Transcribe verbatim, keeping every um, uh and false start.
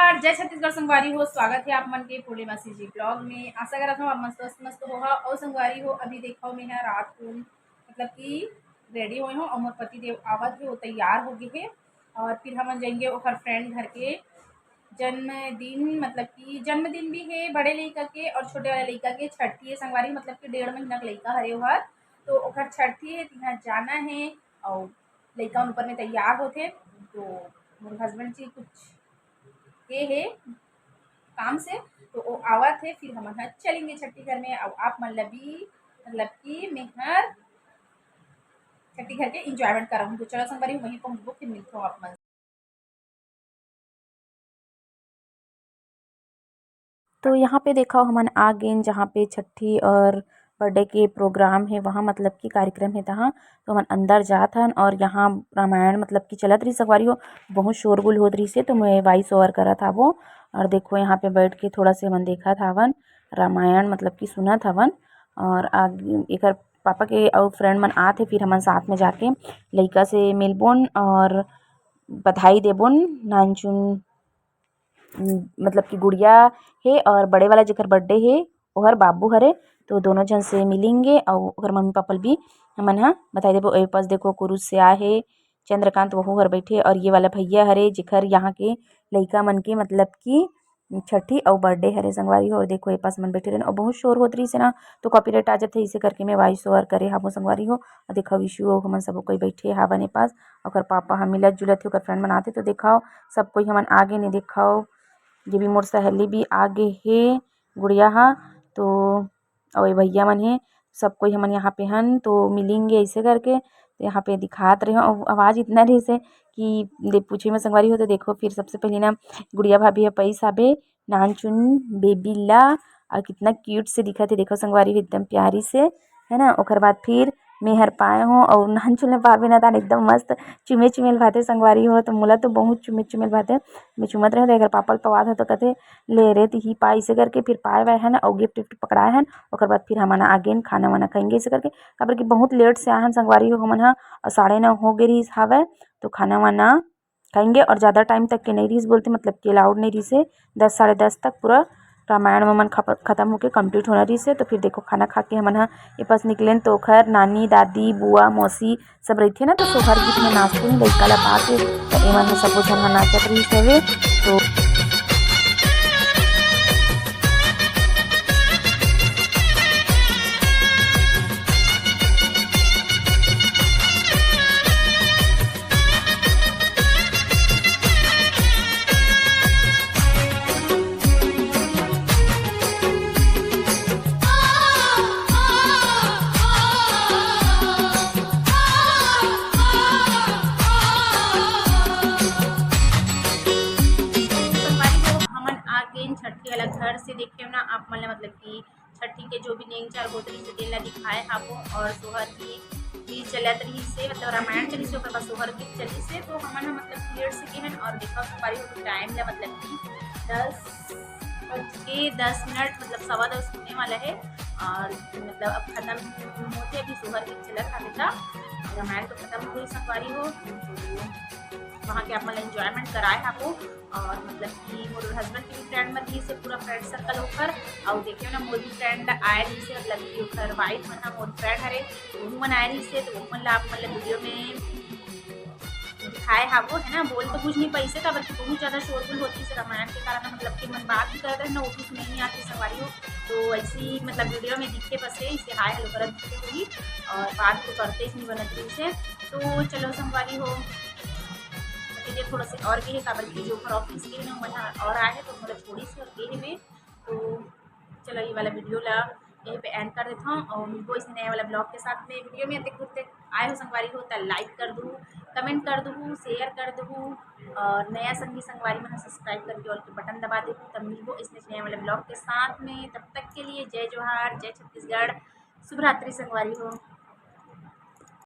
नमस्कार, जय छत्तीसगढ़ संगवारी हो, स्वागत है आप मन के पूर्णिमा सीजी ब्लॉग में। आशा करत हूँ आप मन स्वस्थ मस्त होहा। और संगवारी हो, अभी देखो मैं ह रात को मतलब कि रेडी होए हूँ और मोर पति देव आवत है, वो तैयार हो गए है और फिर हमन जाएंगे ओकर फ्रेंड घर के जन्मदिन, मतलब कि जन्मदिन भी है बड़े लइका के और छोटे वाले लइका के, छठी है संगवारी, मतलब कि डेढ़ महीना के लइका हरे ओहर, तो ओकर छठी है, तिहाँ जाना है और लइका मन ऊपर में तैयार होथे, तो मोर हस्बैंड जी कुछ के हे काम से, तो वो आवत है, फिर हमन ह चलेंगे छठी घर में। और आप मन ल भी मतलब कि मेहर छठी घर के एंजॉयमेंट करहूँ। तो चलो संगवारी, वहीं पहुँचबो, फिर मिलथो आप मन। तो यहाँ पे देखो हमन आ गेन, जहाँ पे छठी और बर्थडे के प्रोग्राम है, वहाँ मतलब कि कार्यक्रम है तहाँ। तो हमन अंदर जात हन और यहाँ रामायण मतलब कि चलत रही संगवारी हो, बहुत शोरगुल होत रही से, तो मैं वॉइस ओवर करत हावो। और देखो यहाँ पे बैठ के थोड़ा से हमन देखत हावन, रामायण मतलब कि सुनत हवन। और आगे एकर पापा के अउ फ्रेंड मन आत हे, फिर हमन साथ में जाके लइका से मिलबोन और बधाई देबोन। नानचुन मतलब कि गुड़िया हे और बड़े वाला जेकर बर्थडे हे ओहर बाबू हरे, तो दोनों झन से मिलेंगे और ओकर मम्मी पापा ल भी हमन ह बधाई देबो। ए पास देखो कुरुस से आए हे चंद्रकांत, वहू हर बैठे, और ये वाला भैया हरे जेकर यहाँ के लइका मन के मतलब कि छठी अउ बर्थडे हरे संगवारी हो। और देखो ए पास मन बैठे रहे और बहुत शोर होत रही से ना, तो कॉपीराइट आ जाथे, इसे करके मैं वॉइस ओवर करे हाबो संगवारी हो। और देखो विशु अउ हमन सबो कोई बैठे हावन ए पास, ओकर पापा ह मिलत जुलत हे, ओकर फ्रेंड मन आथे, तो देखाओ सब कोई हमन आगे नहीं देखाओ, ये भी मोर सहेली भी आगे हे गुड़िया हा, तो अउ ये भैया मन हे, सब कोई हमन यहाँ पे हन, तो मिलेंगे ऐसे करके। तो यहाँ पे दिखात रहे हो, अउ आवाज़ इतना रही से कि दे पूछे में संगवारी हो। तो देखो फिर सबसे पहले ना गुड़िया भाभी ह पैस आबे नानचुन बेबी ला, और कितना क्यूट से दिखत हे, देखो संगवारी हो, एकदम प्यारी से, है ना। ओकर बाद फिर मेहर पाए हो और नानचुन ला पाबे ना, तान एकदम मस्त चुमे चुमे ल भाते संगवारी हो। तो मोला तो बहुत चुमे चुमे ल भाते, मैं चुमत रहे तो एकर पापा ल पवात हो तो कहते ले रे तिही पा, इसे करके फिर पाए वाए हन और गिफ्ट विफ्ट पकड़ाए हन। ओकर बाद फिर हमन आगे खाना वाना खाएंगे इसे करके, काबर कि बहुत लेट से आए हन संगवारी हो हमन ह, और साढ़े नौ हो गए रहीस हावय, तो खाना वाना खाएंगे और ज़्यादा टाइम तक के नहीं रहीस बोलते, मतलब कि अलाउड नहीं रहीस हे। दस, साढ़े दस तक पूरा रामायण वामायण खप-, खत्म होके कंप्लीट होना रहीस हे। तो फिर देखो खाना खा के हमन ह ए पास निकलेन, तो ओखर नानी, दादी, बुआ, मौसी सब रहिथे ना, तो सोहर गीत में नाचथे लइका ला पाके, तो एमन ह सबो झन ह नाचत रहिस हवे। तो संगवारी हो, हमन आ गेन छठी वाला घर से। देखे ना आप मन ल, मतलब कि छठी के जो भी नेंग चार होत रहिस हे, तेन ला दिखाए हाबो। और सोहर गीत भी चलत रहिस हे, मतलब रामायण चलिस हे, ओकर बाद सोहर गीत चलिस हे। तो हमन ह मतलब लेट से गेहन और देखा संगवारी हो टाइम ला, मतलब कि दस बज के दस मिनट, मतलब सवा दस होने वाला है। और मतलब अब खत्म होते, अभी सोहर गीत चलत हावे, त रामायण तो खत्म हो गई संगवारी हो। वहाँ के आप मन एंजॉयमेंट कराए हाबो। और मतलब कि मोर हस्बैंड के भी फ्रेंड मन रहिस हे, पूरा फ्रेंड सर्कल ओकर। और देखियो ना, मोर भी फ्रेंड आए रहिस हे, मतलब कि ओकर वाइफ मन ह मोर फ्रेंड हरे, तो वो मन आए रहिस हे, तो वो मन ला आप मन ला वीडियो में दिखाए हाबो, है ना। बोल तो कुछ नहीं पाइस हे, काबर कि बहुत ज़्यादा शोरगुल होती से रामायण के कारण, मतलब कि मन बात भी करत रहे ना, वो भी नहीं आती संगवारी हो। तो ऐसे ही मतलब वीडियो में दिखे बस है, इसे हाय हेलो करत दिखे हुई और बात तो करते ही नहीं बनत रहिस हे। तो चलो संगवारी हो, ये थोड़ा से और भी है, काबर कि जो ओकर ऑफिस के ना मन और आए हैं, तो मतलब थोड़ी सी और भी है। तो चलो ये वाला वीडियो ला यहीं पे एंड कर देता हूँ और मिलबो इस नए वाला ब्लॉग के साथ में। वीडियो में अतेक दूर तक आए हो संगवारी हो, त लाइक कर दू, कमेंट कर दू, शेयर कर दू और नया संगी संगवारी मन सब्सक्राइब करके ऑल के बटन दबा दू। तब मिलबो इस नए वाले ब्लॉग के साथ में, तब तक के लिए जय जोहार, जय छत्तीसगढ़, शुभ रात्रि संगवारी हो।